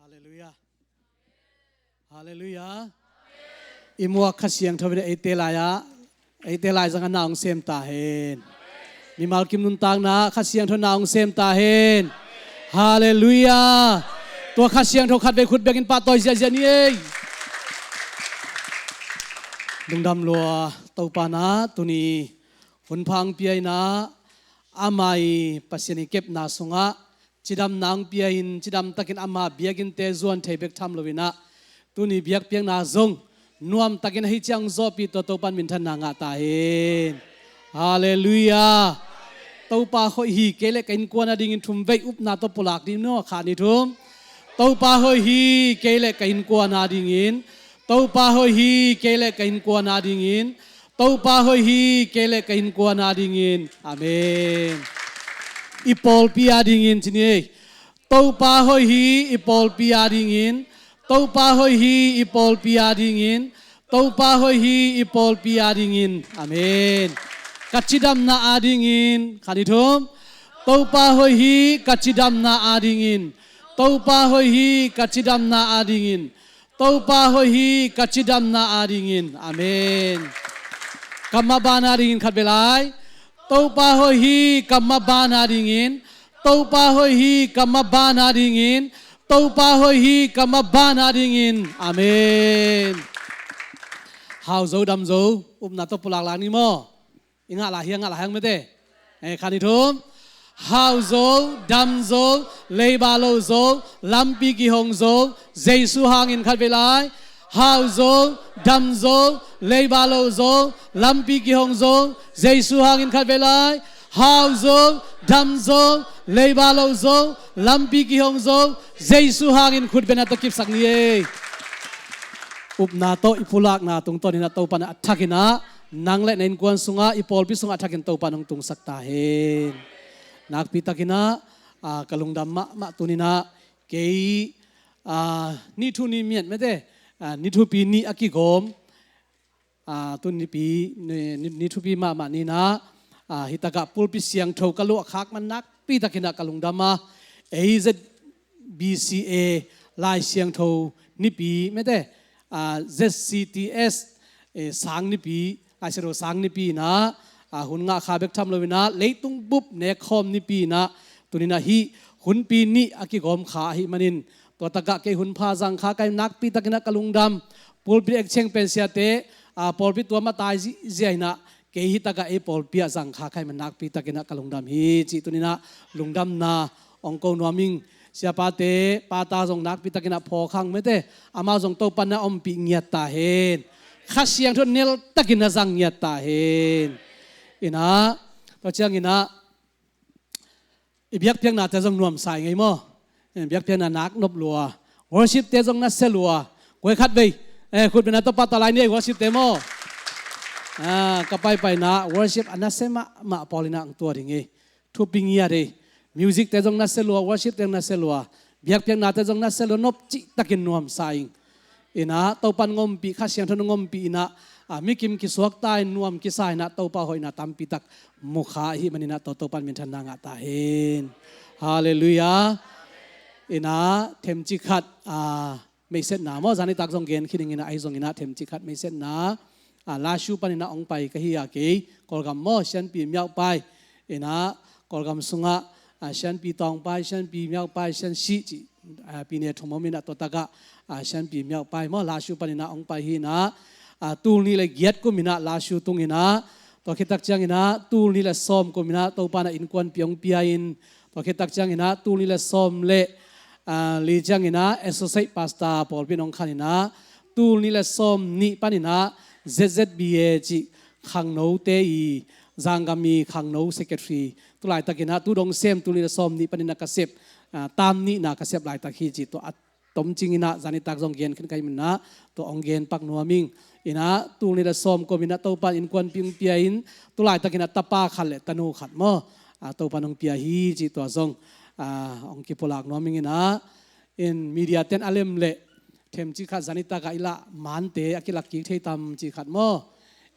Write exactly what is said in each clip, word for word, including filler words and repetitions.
Halleluiah. Halleluiah. I muak Kha Siangtho in eite lai-ah, eite lai zangah na hong sem ta hen. Mimal kim nuntakna Kha Siangtho na hong sem ta hen. Halleluiah. Tua Kha Siangtho khatvei khut bekin pahtawi ziahziah ni ei. Lungdam lua Topa in ah tuni hun pha hong pia in ah, ama i Pasian i kepna sungah cidamna hong pia in, cidam takin ama biakinnte zuan thei bek tham lo in ah, tuni biakpiakna zong nuam takin ahi ciang zawhpih tawh Topa in minthanna ngah ta hen. Halleluiah. Topa hoih hi kei le ka innkuan a dingin thumvei upna tawh pulak ding maw, khat ni thum. Topa hoih hi kei le ka innkuan a dingin. Topa hoih hi kei le ka innkuan a dingin. Topa hoih hi kei le ka innkuan a dingin. Amen. I pawlpi a dingin ci ni ei. Topa hoih hi i pawlpi a dingin. Topa hoih hi i pawlpi a dingin. Topa hoih hi i pawlpi a dingin. Amen. Ka cidamna a dingin. Khat ni thum. Topa hoih hi ka cidamna a dingin. Topa hoih hi ka cidamna a dingin. Topa hoih hi ka cidamna a dingin. Amen. Ka maban a dingin khat vei lai. Topa hoih hi ka maban a dingin. Topa hoih hi ka maban a dingin. Topa hoih hi ka maban a dingin. Amen. Hau zo, dam zo, upna tawh pulak lai ni maw. I ngah lai hi, a ngah lai hi, a ngah mete. Eh, khat ni thum. Hau zo, dam zo, leiba lo zo, lampi kihong zo, Jesu hangin khat vei lai. Hau zo, dam zo, leiba lo zo, lampi kihong zo, Jesu hangin khat vei lai. Hau zo, dam zo, leiba lo zo, lampi kihong zo, Jesu hangin khut beng a tawh kipsak ni ei. Upna tawh i pulakna tungtawn in ah Topa in a thak in ah nang le na innkuan sungah, i pawlpi sungah a thakin Topa in hong tungsak ta hen. Nakpi takin ah, ah, ka lungdam mahmah tuni in ah kei, ah, ni thu ni miat mete, ah, ni thupi nih a kigawm, ah, tuni nipi, ni, ni, ni thupi mahmah ni in ah, ah, hi takah pulpit siangtho ka luah khak man nakpi takin ah ka lungdam a, A Z B C A Lai Siangtho nipi mete, ah, Z C T S, eh, sang nipi, Lai Siangtho sang nipi in ah, ah, hun ngah kha bek tham lo in ah, leitung bup nek khawm nipi in ah, tuni in ah hih hunpi nih a kigawm kha ahih manin, tua takah kei hun pha zang kha ka hih nakpi takin ah ka lungdam. Pulpit exchange pen siate, ah, pawlpi tuam a tai zihziah in ah, kei hi takah ei pawlpi ah zang kha ka hih man nakpi takin ah ka lungdam hi cih tuni in ah lungdamna hong ko nuam ing. Siapate, pate zong nakpi takin ah phaw khang mete, amau zong Topa in na ompih ngiat ta hen. Kha Siangtho nel takin na zang ngiat ta hen. In ah, tua ciangin ah, i biakpiaknate zong nuamsa ing ei maw. Eh, biakpiakna nak nop lua. Worship-te zong nasia lua. Kua hi khatvei, eh, khut beng a tawh pahtawi lai ni ei, worship-te maw. Ah, ka paipaina worship a nasia mahmah pawl in ah hong tua ding ei. Thupi ngiat ei. Music-te zong nasia lua, worship-te zong nasia lua. Biakpiaknate zong nasia lua, nop cihtakin nuamsa ing. In ah, Topa in hong ompih, Kha Siangtho in hong ompih in ah, ah, mikim kisuakta in, nuam kisa in ah, Topa hoihna tampi tak mu kha ahih manin ah, tua Topa in minthanna ngah ta hen. Halleluiah. In ah, themcik khat, ah, meisetna maw, zan nitak zong gen khin ing in ah, ahi zongin ah, themcik khat meisetna, ah, Lashu panin ah hong pai ka hi a, kei Kawlgam maw, Sianpi Miaupai. In ah, Kawlgam sungah, ah, Sianpi Tawngpai, Sianpi Miaupai, Siansi cih, ah, pine thum om in ah, tua takah, ah, Sianpi Miaupai maw, Lashu panin ah hong pai hi in ah, ah, tul nih le giat kum in ah Lashu tung in ah, tua khit tak ciangin ah tul nih le sawm kum in ah Topa in ah innkuanpih hong pia in, tua khit tak ciangin ah tul nih le sawm le, ah, li ciangin ah associate pastor pawlpi in hong khan in ah, tul nih le sawm nih panin ah Z Z B A cih khangnote i, zanggam i khangno secretary, tu laitakin ah tu dong sem tul nih le sawm nih panin ah ka sep, ah, tam nihna ka sep laitak hi cih tua a tomcing in ah zan nitak zong gen khin ka hih manin ah tua hong gen pak nuam ing. In ah tul nih le sawm kum in ah Topa in innkuanpih hong pia in, tu laitakin ah tapa khat le tanu khat maw, ah, Topa in hong pia hi cih tua zong, ah, hong kipulak nuam ing in ah, in media ten a lem leh themcik khat zan nitak ah i lah mante a kilak kik thei tam cih khat maw.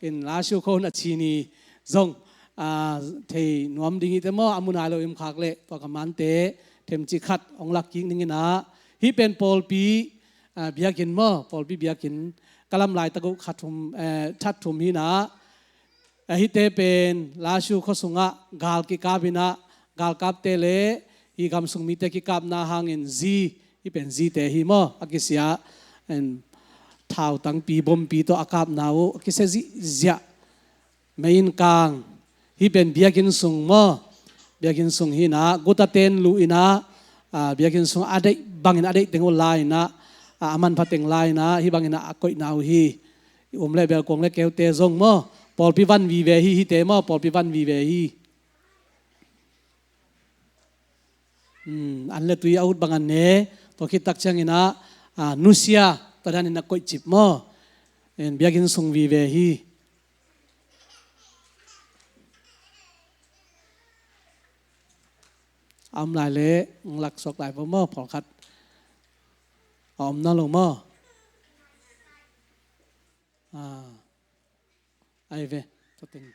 In Lashu khua hun a ci ni zong, ah, thei nuam ding hi te maw, a mu nai lo i om khak leh tua ka mante themcik khat hong lak kik ning in ah, Hih pen pawlpi, ah, biakinn maw, pawlpi biakinn ka lam laitak uh kha thum, eh, that thum hi-in ah, ah, hihte pen Lashu khua sungah gal kikap in ah, galkapte le hih gam sung mite kikapna hangin zi, hih pen zite hi maw, a kisia, en, thau tangpi bompi tawh a kapna uh a kisia zihziah. Mei in kang, hih pen biakinn sung maw, biakinn sung hi-in ah, guta ten luh in ah, ah, biakinn sung a deih bangin a deih teng uh la in ah, ah, a manpha teng la in ah, hih bangin ah a koihna uh hi. Um le bel kuang le keute zong maw, pawlpi van vive hi, hihte maw, pawlpi van vive hi. Hmm, an le tui a ut bang an ne, tua khit tak ciangin ah, ah, nusia, tua danin a koih cip maw. En, biakinn sung vive hi. A om lai le, ng lak suak lai vo maw, pawlkhat. A om nawn lo maw. Ah. Ai ve, tua teng.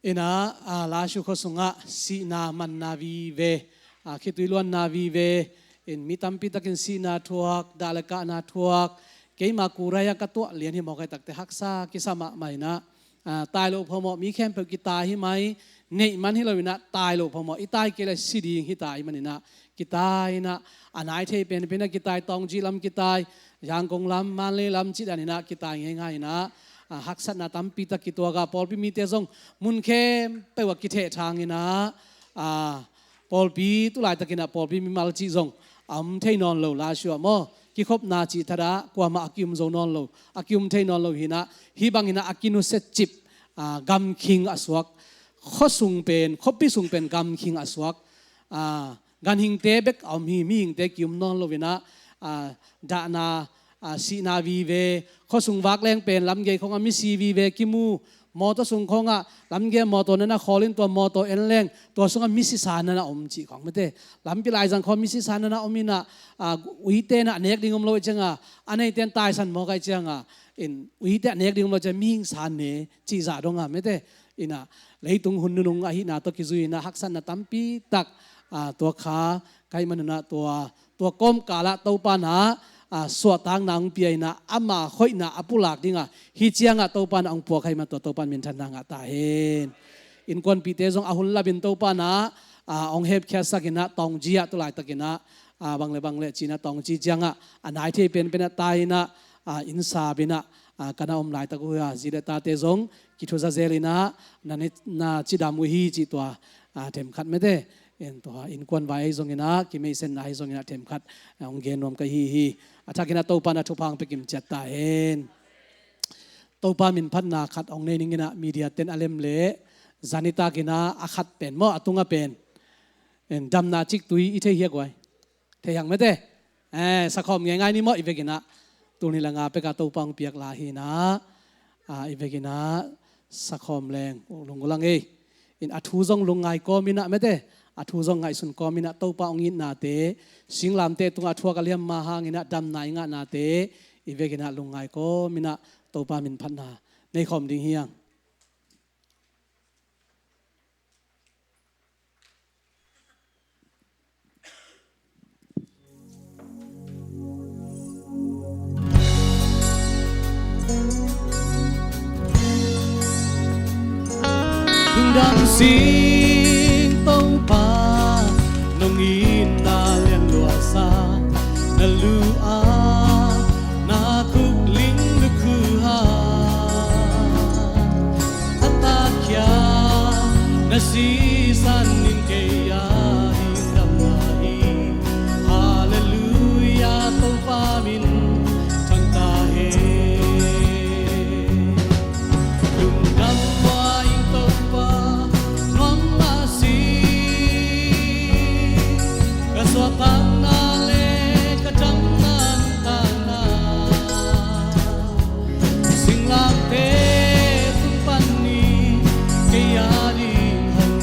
In ah, ah, Lashu khua sungah sihna manna vive, ah, khitui luanna vive, in mi tampi takin sihna thuak, dah le kahna thuak, keima Korea ka tuah lian hi mawk ahih takteh haksa kisa mahmah in ah, ah, tai loh phamawh, mi khempeuh kitai hi mai, neih man hi lo in ah, tai loh phamawh, i tai kei le si ding hi ta ahih manin ah, kitai in ah, a nai thei penpen ah kitai, Taunggyi lam kitai, Yangon lam, Mandalay lam cih danin ah kitai ngeingai in ah, ah, haksatna tampi tak kituak a, pawlpi mite zong mun khempeuh ah kithehthang in ah, ah, pawlpi tu laitakin ah pawlpi mimal cih zong a om thei nawn lo, Lashu ah maw, kikhopna cih thadah kuamah a ki-um zo nawn lo, a ki-um thei nawn lo hi-in ah, hih bangin ah a kinusia cip, ah, gamkhing a suak, khua sung pen, khuapi sung pen gamkhing a suak, ah, ganhingte bek a om hi, mihingte ki-um nawn lo in ah, ah, dahna, ah, sihna vive, khua sung vak leng pen lamgei khawngah misi vive kimu, mawtaw sung khawngah lamgei mawtaw nana khawl in tua mawtaw en leng, tua sungah misi sa nana om cih khawng mate. Lampi laizang khawng misi sa nana om in ah, ah, uite in ah a nek ding om lo ahih ciangah, a neite in taisan mawk ahih ciangah, in uite a nek ding om lo ahih ciangah mihing sa ne cih zah dong a mate. In ah, leitung hun nunung ahihna tawh kizui in ah haksatna tampi tak, ah, tuak kha, ka hih manun ah tua, tua kawmkal ah Topa in ah, ah, suahtakna hong pia in ah, ama hoihna a pulak ding a, hih ciangah Topa in ah hong puak kha ahih man tua Topa in minthanna ngah ta hen. Innkuanpihte zong a hun lapin Topa in ah, ah, hong hepkhiatsak in ah, Taunggyi ah tu laitakin ah, ah, bang le bang le ci-in ah Taunggyi ciangah, a nai thei penpen ah tai in ah, ah, inn sap in ah, ah, ka na om laitak uh hi a, zi le tate zong kithuza zel in ah, na ne, na cidam uh hi cih tua, ah, themkhat mate. En tua innkuan vai ahi zongin ah, kimeihsetna ahi zongin ah themkhat, ah, hong gen nuam ka hi hi. A thakin ah Topa in ah thupha hong pia kim ciat ta hen. Topa minphatna khat hong nei ning in ah, media ten a lem leh, zanitak in ah a khat pen maw, a tunga pen, en, damna ciktui i thei hi a guai. Thei hang mate. Eh, sakhawm ngeingai ni maw, i vekin ah. Tul nih le nga pek a Topa hong piak la hi-in ah, ah, i vekin ah sakhawm leng lunggulh hang ei. In a thu zong lungngai kawm in ah mate, a thu zong ngaihsun kawm in ah Topa hong itnate, singlamteh tungah a thuak a liam ma hangin ah damna i ngahnate, i vekin ah lungngai kawm in ah Topa minphatna nei khawm ding hi hang. Lungdam sing Topa, nong itna lian luahsa, na lu a na khuk ling lukhu ha, a takkhia na sisan in kei a ding damna hi. Halleluiah, Topa min thang ta hen. Lungdam hua ing Topa, nuam mah si, ka suahtakna le ka damna nuntakna, singlamteh tung panin kei a ding hong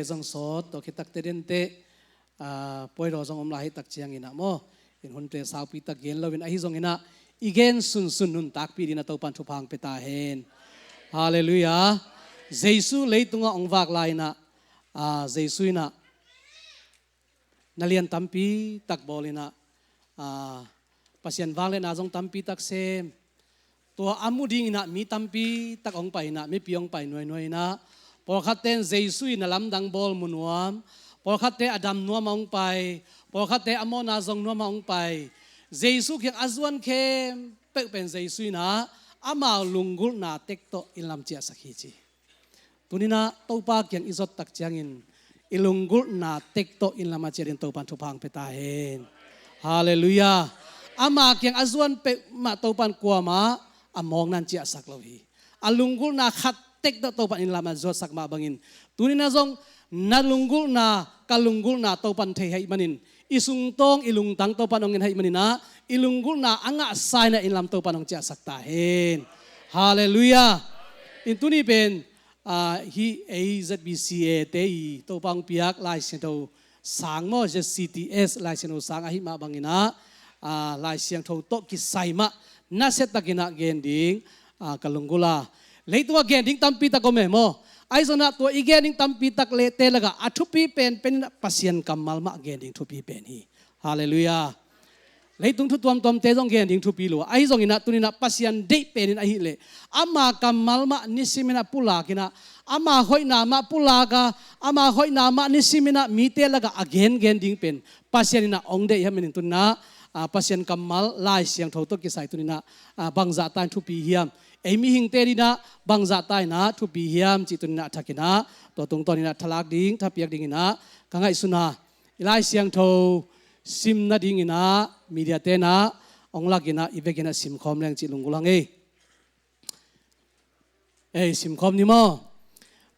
zong sawt, tua khit takteh dente, ah, puai raw zong om lai hi tak ciangin ah maw, in hunte saupi tak gen loin ahi zongin ah i gen sunsun nuntakpih dingin ah Topan thupha hong pia ta hen. Halleluiah. Jesu leitungah hong vak lai-in ah, ah, Jesu in ah na lian tampi tak bawl-in ah, ah, Pasian vangliatna zong tampi tak sem. Tua a mu dingin ah mi tampi tak hong pai-in ah, mipi hong pai nuainuai-in ah, pawlkhatte in Jesu in na lamdang bawl mu nuam, pawlkhatte a dam nuam ah hong pai, pawlkhatte a mawhna zong nuam ah hong pai. Jesu kiang a zuan khempeuh pen Jesu in ah amau lunggulhna tek tawh inn lam ciahsak hi ci. Tuni-in ah Topa kiang i zot tak ciangin i lunggulhna tek tawh inn lam a ciah dingin Topan thupha hong pia ta hen. Halleluiah. Ama kiang a zuan peuhmah Topan kuamah a mawkna in ciahsak lo hi. A lunggulhna khat tek tawh Topan inn lam a zuatsak mah bangin, tuni-in ah zong na lunggulhna, ka lunggulhna Topan thei ahih manin, i sungtawng i lungtang Topan hong en ahih manin ah, i lunggulhna a ngahsa-in ah inn lam Topan hong ciahsak ta hen. Halleluiah. In tuni pen, ah, hih ei Z B C A te i Topa hong piak Lai Siangtho sang maw, Z C T S Lai Siangtho sang ahih mah bangin ah, ah, Lai Siangtho tawh kisai mah nasiatakin ah gen ding, ah, ka lunggulh a. Leitungah gen ding tampi tak om e maw. Ahi zongin ah tua i gen ding tampi tak leh te lakah a thupi penpen in ah Pasian kammal mah gen ding thupi pen hi. Halleluiah. Leitung thu tuamtuamte zong gen ding thupi lua. Ahi zongin ah tuni-in ah Pasian deih pen in ahih leh, ama kammal mah nisimin ah pulak-in ah, ama hoihna mah pulak a, ama hoihna mah nisimin ah mite lakah a gengen ding pen Pasian in ah hong deih ahih manin tuni-in ah, ah, Pasian kammal Lai Siangtho tawh kisai tuni-in ah, ah, bangzah ta in thupi hiam? Ei mihingte dingin ah bangzah ta in ah thupi hiam cih tuni-in ah a thakin ah, tua tungtawnin ah thalak ding, thapiak dingin ah ka ngaihsun a, i Lai Siangtho sim nadingin ah mediate in ah hong lakin ah i vekin ah simkhawm leng cih lunggulh hang ei. Ei, simkhawm ni maw.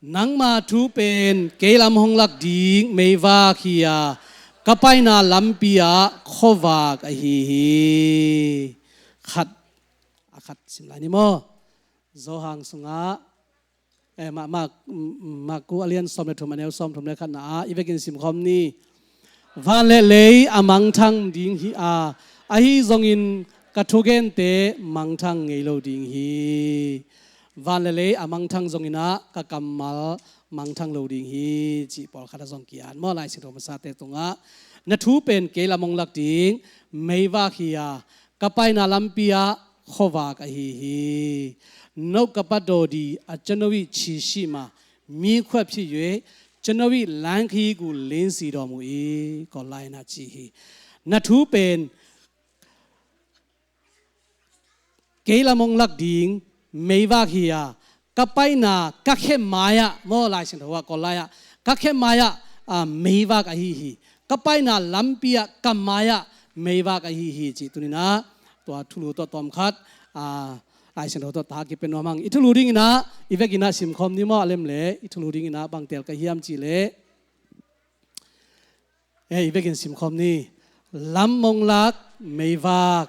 Nangma thu pen kei lam hong lak ding meivak hi a, ka paina lampi ah khuavak ahi hi. Khat, a khat sim lai ni maw. Johan sungah, eh, ma, ma, Marku a lian sawm le thum, a neu sawm thum le khatna ah i vekin simkhawm ni. Van le lei a mangthang ding hi a, ahi zongin ka thugente mangthang ngei lo ding hi. Van le lei a mangthang zongin ah ka kammal mangthang lo ding hi, cih pawlkhat ah zong ki-at maw, Lai Siangtho masate tungah. Na thu pen kei lam hong lak ding meivak hi a, ka paina lampi ah khuavak ahi hi. နှုတ်ကပတ်တော်သည် အကျွန်ုပ်၏ခြေရှိမှ မီးခွက်ဖြစ်၍ ကျွန်ုပ်၏လမ်းခရီးကို လင်းစေတော်မူ၏. Kawllai-in ah ci hi. Na thu pen kei lam hong lak ding meivak hi a, ka paina, ka khe mai-ah maw, Lai Siangtho ah, Kawllai ah, ka khe mai-ah, ah, meivak ahi hi. Ka paina lampi ah, ka mai-ah meivak ahi hi, cih tuni-in ah tua thulu tawh tawmkhat, ah, Lai Siangtho tawh tak kipia nuam hang. I thulu dingin ah i vekin ah simkhawm ni maw, a lem leh i thulu dingin ah bang teel ka hiam cih leh, eh, i vekin simkhawm ni. Lam hong lak meivak.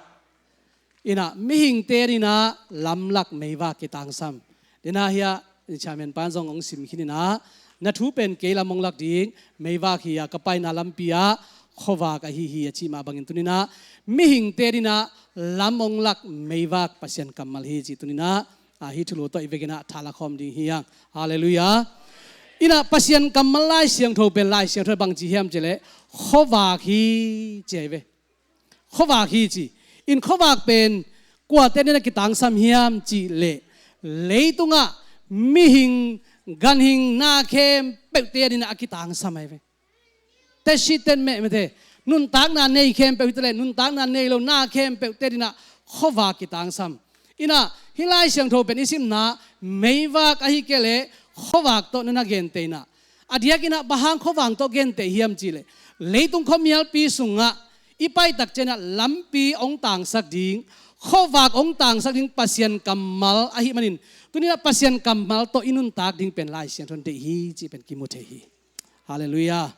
In ah mihingte dingin ah lam lak meivak kitangsam. Dena hi a, chairman pan zong hong sim khin in ah, na thu pen kei lam hong lak ding meivak hi a, ka paina lampi ah khuavak ahi hi, a cih mah bangin tuni-in ah mihingte dingin ah lam hong lak meivak Pasian kammal hi, cih tuni-in ah, ah, hih thulu tawh i vekin ah thala khawm ding hi hang. Halleluiah. In ah Pasian kammal Lai Siangtho pen, Lai Siangtho bang ci hiam cih leh, khuavak hi ci ahi ve. Khuavak hi ci. In khuavak pen kuate dingin ah kitangsam hiam cih leh, leitungah mihing, ganhing, na khempeuhte dingin ah a kitangsam ahi ve. Tet si tet meh mete, nuntakna nei khempeuh hi ta leh, nuntakna nei lo na khempeuhte dingin ah khuavak kitangsam. In ah hih Lai Siangtho pen i simna meivak ahi kei leh khuavak tawh na na genteh in ah, a diakin ah bang hang khuavak tawh genteh hiam cih leh, leitung khuamialpi sungah i pai tak ciangin ah lampi hong tangsak ding, khuavak hong tangsak ding Pasian kammal ahih manin, tuni-in ah Pasian kammal tawh i nuntak ding pen Lai Siangtho in deih hi cih pen kimu thei hi. Halleluiah.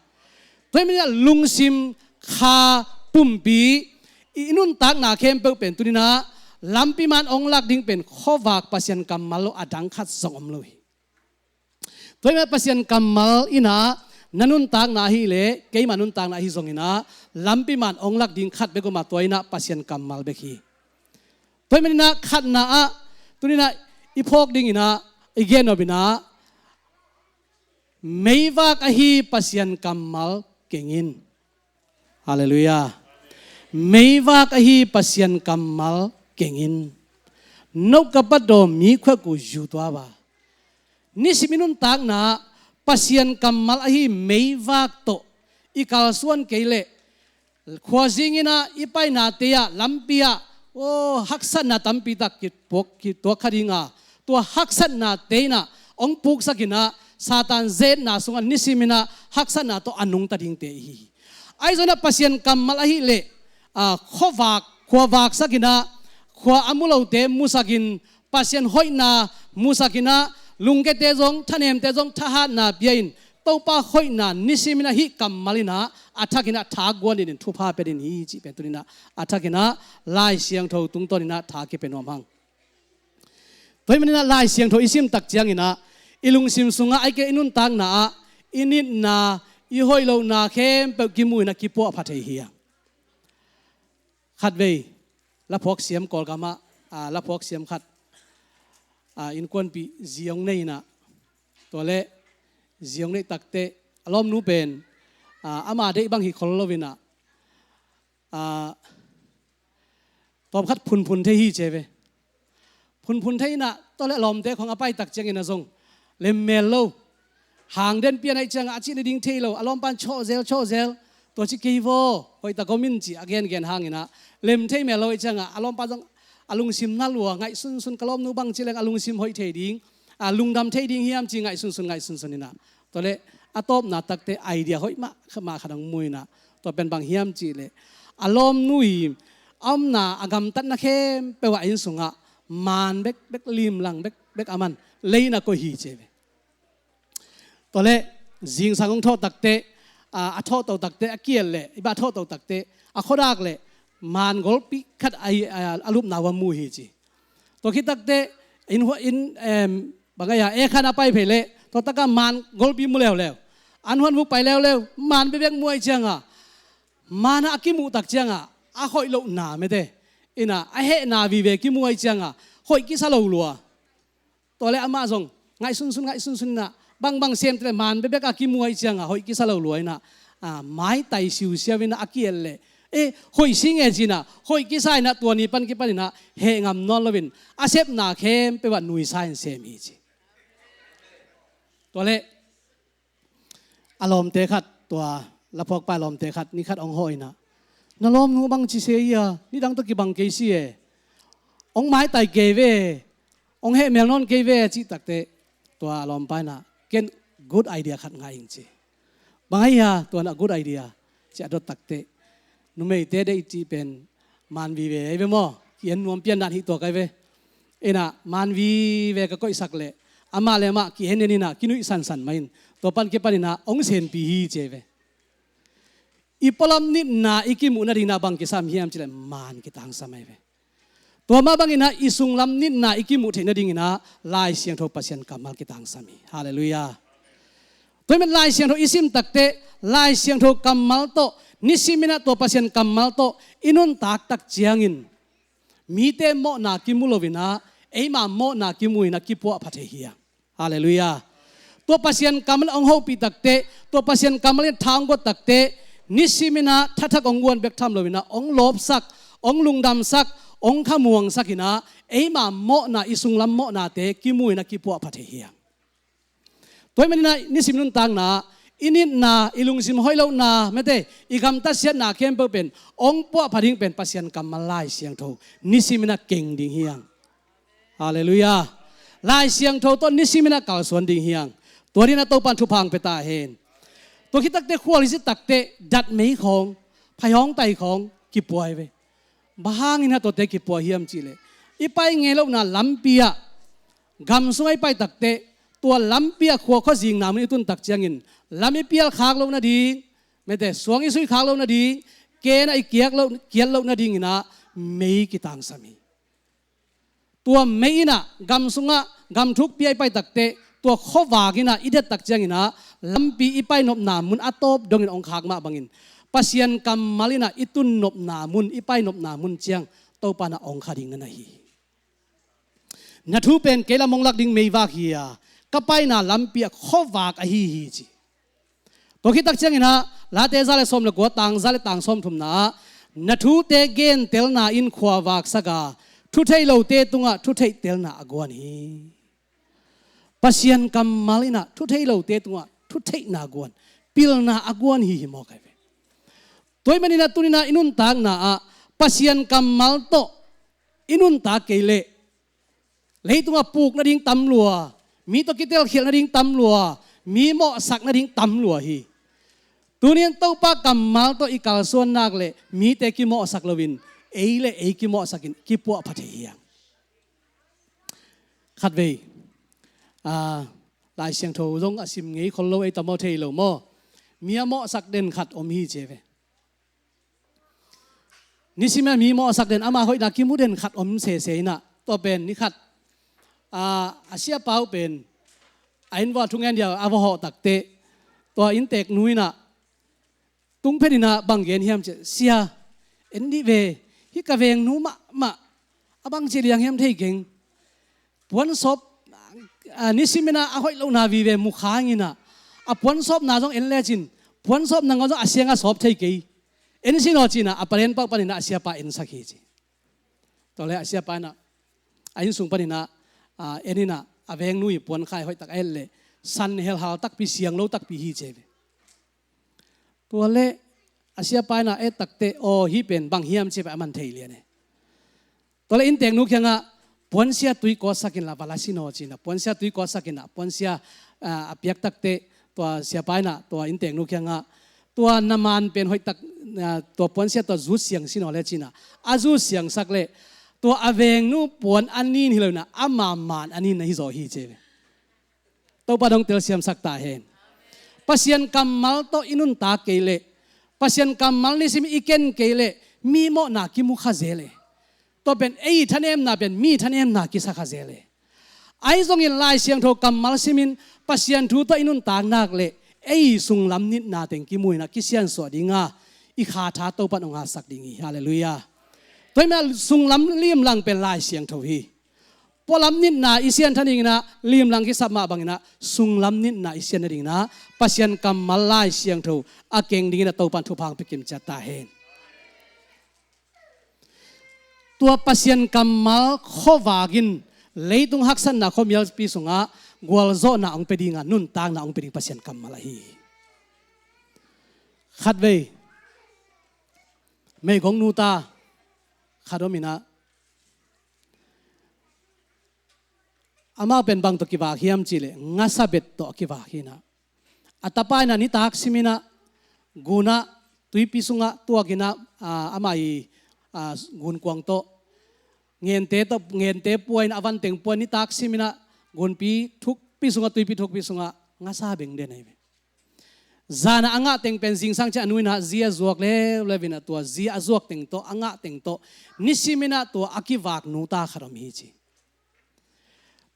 Tua ahih manin ah lungsim, kha, pumpi, i nuntakna khempeuh pen tuni-in ah lampi man hong lak ding pen khuavak Pasian kammal lo, a dang khat zong om lo hi. Tua ahih manin ah Pasian kammal in ah na nuntakna ahi leh keima nuntakna ahi zongin ah lampi man ong lak ding khat bek om a, tua in ah Pasian kammal bek hi. Tua ahih manin ah khatna ah tuni in ah i phawk dingin ah i gen nop in ah, meivak ahi Pasian kammal keng in. Halleluiah. Meivak ahi Pasian kammal keng in. Note ka pat daw mi khuak uh yu tua ba. Nisim i nuntakna Pasian kammal ahi meivak tawh i kalsuan kei leh, khuazing in ah i painate ah lampi ah, aw, haksatna tampi tak kituak, kituak kha ding a, tua haksatnate in ah ong puksak in ah Satan ze-etna sungah nisim in ah haksatna tawh a nungta dingte i hi hi. Ahi zongin ah Pasian kammal ahi leh, a, khuavak, khuavaksak in ah khua a mu lote musak in, Pasian hoihna musak in ah lungkiate zong, thanemte zong thahatna pia in, Topa hoihna nisim in ah hih kammal in ah a thak in ah tha guan dingin thupha pia ding hi cih pen tuni in ah a thak in ah Lai Siangtho tungtawn in ah tha kipia nuam hang. Tua ahih manin ah Lai Siangtho i sim tak ciangin ah i lungsim sungah ahih kei leh i nuntakna ah i nitna, i hoih lohna khempeuh kimu in ah kipuahpha thei hi hang. Khatvei laphuak siam, Kawlgam ah, a, laphuak siam khat, a, innkuanpih zi ong nei in ah, tua leh zi ong neih tak teh a lawmnu pen, a, ama deih bang hi khol lo in ah, a, tawmkhat phunphun thei hi ci ve. Phunphun thei in ah tua leh a lawmte khawng a pai tak ciangin ah zong lemmel lo. Hang den pian ahih ciangah a cih nading thei lo, a lawmpa in chawh zel, chawh zel. Tua ci kei vaw, hoihtak om in ci a gengen hangin ah lem thei mel lo ahih ciangah a lawmpa zong a lungsim na lua, ngaihsunsun, ka lawmnu bang ci leng a lungsim hoih thei ding, a, lungdam thei ding hiam ci ngaihsunsun, ngaihsunsun in ah, tua leh a tawpna tak teh idea hoih mahmah khat ong mu in ah, tua pen bang hiam cih leh a lawmnu i a omna, a gamtatna khempeuh ah inn sungah maan bekbek, limlang bekbek a man lei in ah koih hi ci ve. Tua leh zingsang ong thawh tak teh, a, a thawhto tak teh, a ki-et leh, i bah thawhto tak teh a khuadak leh maan golpi khat a, a, a lupna uh a mu hi ci. Tua khit tak teh inn hua-, inn, em, bang a, e khan a pai phei leh tua tak ah maan golpi mu leuleu. An huan vuk pai leuleu, maan bekbek mu ahih ciangah, maan ah a kimuh tak ciangah a hoih lohna, mete, in ah a hehna vive kimu ahih ciangah hoih kisa lo lua. Tua leh amah zong ngaihsunsun, ngaihsunsun in ah, bangbang sem teh leh maan bekbek a kimu ahih ciangah hoih kisa lo lua in ah, a, maitai siusiau in ah a ki-et leh, e, hoih sing e ci in ah, hoih kisa in ah tua ni pan kipan in ah heh ngam nawn lo in a sepna khempeuh ah nuisa in sem hi ci. Tua leh a lawmte khat, tua laphuakpa lawmte khat, ni khat ong hawh in ah, na lawmnu bang ci se hi a, nidang tawh kibang kei si e, ong maitai kei ve, ong hehmel nawn kei ve, cih tak teh tua a lawmpa in ah, ken good idea khat ngah ing ci. Bang ahi a, tua in ah good idea, ci a dot tak teh, numeite deih cih pen maan vive ahi ve maw, ki-en nuam pian dan hi tua kai ve. In ah maan vive ka koihsak leh amah leh amah ki-en en in ah kinuih sansan mah in, tua pan kipan in ah ong senpi hi ci ve. I pualam nitna i kimuh nading in ah bang kisam hiam cih leh maan kitangsam ahi ve. Tua mah bangin ah i sunglam nitna i kimuh theih nadingin ah Lai Siangtho Pasian kammal kitangsam hi. Halleluiah. Tua ahih manin Lai Siangtho i sim tak teh, Lai Siangtho kammal tawh, nisim in ah tua Pasian kammal tawh i nuntak tak ciangin mite mawhna kimu lo in ah eima mawhna kimu in ah kipuahpha thei hi hang. Halleluiah. Tua Pasian kammal in ong hopih tak teh, tua Pasian kammal in tha ong guat tak teh, nisim in ah thathak ong guan bek tham lo in ah ong lawpsak, ong lungdamsak, ong khamuangsak in ah eima mawhna, i sunglam mawhnate kimu in ah kipuahpha thei hi hang. Tua ahih manin ah nisim nuntakna, i nitna, i lungsim hoih lohna, mete, i gamtat siatna khempeuh pen ong puahpha ding pen Pasian kammal Lai Siangtho nisim in ah keng ding hi hang. Halleluiah. Lai Siangtho tawh nisim in ah kalsuan ding hi hang. Tua dingin ah Topa'n thupha ong pia ta hen. Tua khit tak teh khualzin tak teh datmei khawng, phaihawng tai khawng kipua hi ve. Bang hangin ah tuate kipua hiam cih leh, i pai ngei lohna lampi ah, gam sungah i pai tak teh, tua lampi ah khua khuazingna mun i tun tak ciangin lam i pial khak loh nading, mete, suang i sui khak loh nading, ken ah i kiat loh, kiat loh nadingin ah mei kitangsam hi. Tua mei in ah gam sungah gam thukpi ah i pai tak teh, tua khuavak in ah i det tak ciangin ah lampi i painopna mun a tawp dongin hong khak mah bangin Pasian kammal in ah i tunnopna mun, i painopna mun ciang Topa in ah hong kha ding na na hi. Na thu pen kei lam hong lak ding meivak hi a, ka paina lampi ah khuavak ahi hi ci. Tua khit tak ciangin ah Late za le sawm le kua, tang za le tang sawm thumna ah, na thute gentelna in khuavak sak a, thu thei lote tungah thu theihtelna a guan hi. Pasian kammal in ah thu thei lote tungah thu theihna a guan, pilna a guan hi hi mawk ai ve. Tua ahih manin ah tuni in ah i nuntakna ah Pasian kammal tawh i nuntak kei leh leitungah puk nading tam lua, mi tawh kitelkhialh nading tam lua, mi mawhsak nading tam lua hi. Tuni in Topa kammal tawh i kalsuan nak leh mite kimawhsak loin ei le ei kimawhsak in kipuah pha thei hi hang. Khatvei, a, Lai Siangtho zong a sim ngei khol lo, ei tamaw thei lo maw? Mi a mawhsak den khat om hi ci ve. Nisim a mi mawhsak den, ama hoihna kimu den khat om sese in ah, tua pen ni khat, a, a siapa uh pen a inn vua thungen dia a va hawh takteh, tua innteknu in ah tung phet in ah bang gen hiam cih, "Sia, en dih ve, hih ka vengnu mahmah a bang ci liang hiam thei keng. Puan sawp, a, nisim in ah a hoih lohna vive mu kha ing in ah, a puan sawpna zong en lecin, puan sawp nangawn zong a siang a sawp thei kei. En sin aw," ci in ah a palen pah panin ah a siapa ensak hi ci. Tua leh a siapa in ah a innsung panin ah, a, en in ah a vengnu i puan khai hoih tak a et leh san helhal takpi, siang lo takpi hi ci ve. Tua leh a siapa in ah et takteh, "Aw, hih pen bang hiam?" ci ve, a man thei lian e. Tua leh innteknu kiangah, "Puansia tui kawtsak inla va la sin aw," ci in ah puansia tui kawtsak in ah puansia, a, a piak takteh, tua siapa in ah tua innteknu kiangah, "Tua na maan pen hoih tak, a, tua puansia tua zut siang sin aw le," ci in ah a zut siangsak leh tua a vengnu puan a nin hi lo in ah ama maan a nin na hi zaw hi ci ve. Topa dong telsiamsak ta hen. Pasian kammal tawh i nuntak kei leh, Pasian kammal nisim i ken kei leh mi mawhna kimu kha zel e. Tua pen ei thanemna pen mi thanemna kisa kha zel e. Ahi zongin Lai Siangtho kammal simin Pasian thu tawh i nuntak nak leh ei sunglam nitna teng kimu in ah kisiansuah ding a, i kha tha Topa in hong hatsak ding hi. Halleluiah. Tua ahih manin sunglam limlang pen Lai Siangtho hi. Pualam nitna i sian tha ding in ah limlang kisap mah bangin ah sunglam nitna i sian nading in ah Pasian kammal Lai Siangtho a keng ding in ah Topa in thupha hong pia kim ciat ta hen. Tua Pasian kammal khuavak in leitung haksatna khuamialpi sungah gualzawhna hong pia ding a, nuntakna hong pia ding Pasian kammal ahi hi. Khatvei meigong nuta khat om in ah, amah pen bang tawh kivak hiam cih leh ngasa bet tawh a kivak hi in ah, a tapa in ah nitak sim in ah gun ah tuipi sungah tuak in ah, a, amah i, a, gunkuang tawh, ngente tawh, ngente pua in ah, a vanteng pua in ah, nitak sim in ah gunpi thukpi sungah, tuipi thukpi sungah ngasa beng den ahi ve. Zan ah a ngah teng pen zingsang ciang a nu in ah zi a zuak leuleu in ah tua zi a zuak teng tawh, a ngah teng tawh nisim in ah tua a kivak nuta khat om hi ci.